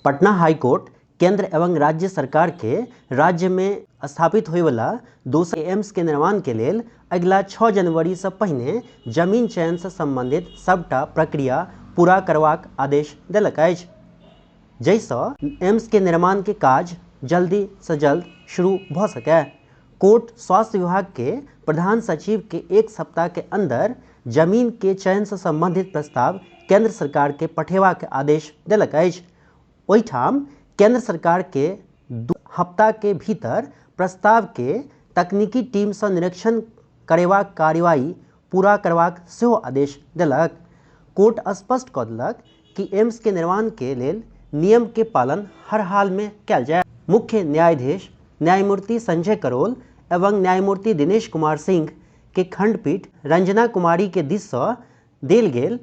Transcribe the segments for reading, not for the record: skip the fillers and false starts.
Patna high court केंद्र एवं राज्य सरकार के राज्य में स्थापित होयवला दोसर एम्स के निर्माण के लेल अगिला 6 जनवरी से पहिने जमीन चयन से संबंधित सबटा प्रक्रिया पूरा करबाक आदेश देलक अछि, जाहिसँ एम्स के निर्माण के काज जल्दी से जल्द शुरू भ सके। कोर्ट स्वास्थ्य विभाग के प्रधान सचिव के 1 सप्ताह के अंदर जमीन के चयन से संबंधित प्रस्ताव केंद्र सरकार के पठेबाक आदेश देलक अछि। ओहिठाम केंद्र सरकार के 2 हफ्ता के भीतर प्रस्ताव के तकनीकी टीम से निरीक्षण करेबाक कार्रवाई पूरा करबाक सेहो आदेश देलक। कोर्ट स्पष्ट कऽ देलक कि एम्स के निर्माण के लेल नियम के पालन हर हाल में कयल जाय। मुख्य न्यायाधीश न्यायमूर्ति संजय करोल एवं न्यायमूर्ति दिनेश कुमार सिंह के खंडपीठ रंजना कुमारी के दिस सँ देल गेल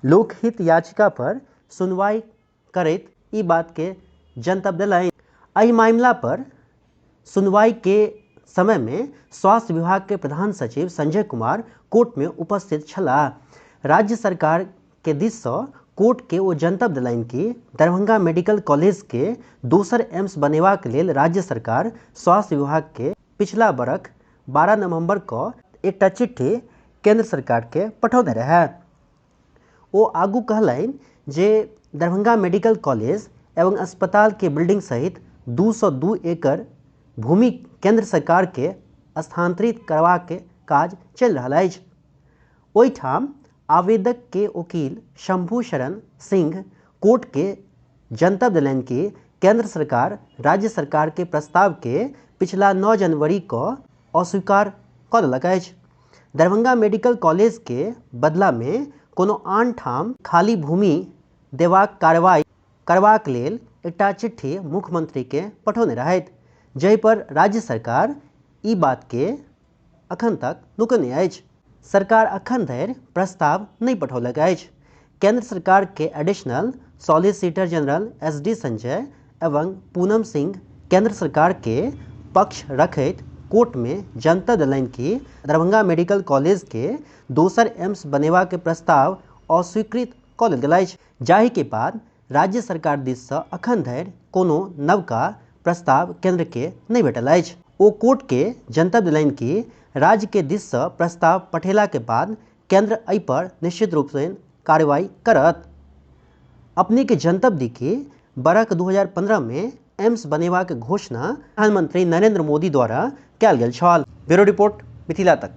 लोकहित याचिका पर सुनवाई करैत ई बात के जनतब देलनि। एहि मामला पर सुनवाई के समय में स्वास्थ्य विभाग के प्रधान सचिव संजय कुमार कोर्ट में उपस्थित छलाह। राज्य सरकार के दिस सँ कोर्ट के ओ जनतब देलनि कि दरभंगा मेडिकल कॉलेज के दोसर एम्स बनेबाक लेल राज्य सरकार स्वास्थ्य विभाग के पिछला बरख 12 नवंबर क एकटा चिट्ठी केंद्र सरकार के पठौने रहै। ओ आगू कहलनि जे दरभंगा मेडिकल कॉलेज एवं अस्पताल के बिल्डिंग सहित 202 एकड़ भूमि केंद्र सरकार के स्थानांतरित करबाक काज चलि रहल अछि। ओहिठाम आवेदक के वकील शंभू शरण सिंह कोर्ट के जनतब देलनि कि केंद्र सरकार राज्य सरकार के प्रस्ताव के पिछला 9 जनवरी क अस्वीकार कऽ देलक अछि। दरभंगा मेडिकल कॉलेज के बदला में कोनो आन ठाम खाली भूमि देबाक कार्रवाई करबाक लेल एकटा चिट्ठी मुख्यमंत्री के पठौने रहथि, जाहि पर राज्य सरकार ई बात के अखन तक नुकने अछि। सरकार अखन धरि प्रस्ताव नहि पठौलक अछि। केंद्र सरकार के additional solicitor general S D Sanjay एवं पूनम सिंह केंद्र सरकार के पक्ष रखैत कोर्ट में जनतब देलनि कि दरभंगा मेडिकल कॉलेज के दोसर एम्स बनेबाक प्रस्ताव अस्वीकृत कऽ देल गेल अछि, जाहि के बाद राज्य सरकार दिस सँ अखन धरि कोनो नवका प्रस्ताव केंद्र के नहि भेटल अछि। ओ कोर्ट के जनतब देलनि कि राज्य के दिस सँ प्रस्ताव पठेला के बाद केंद्र एहि पर निश्चित रूप से कार्रवाई करत। अपने के जनतब दी कि बरख 2015 में एम्स बनेबाक घोषणा प्रधानमंत्री नरेंद्र मोदी द्वारा कयल गेल छल। ब्यूरो रिपोर्ट, मिथिला तक।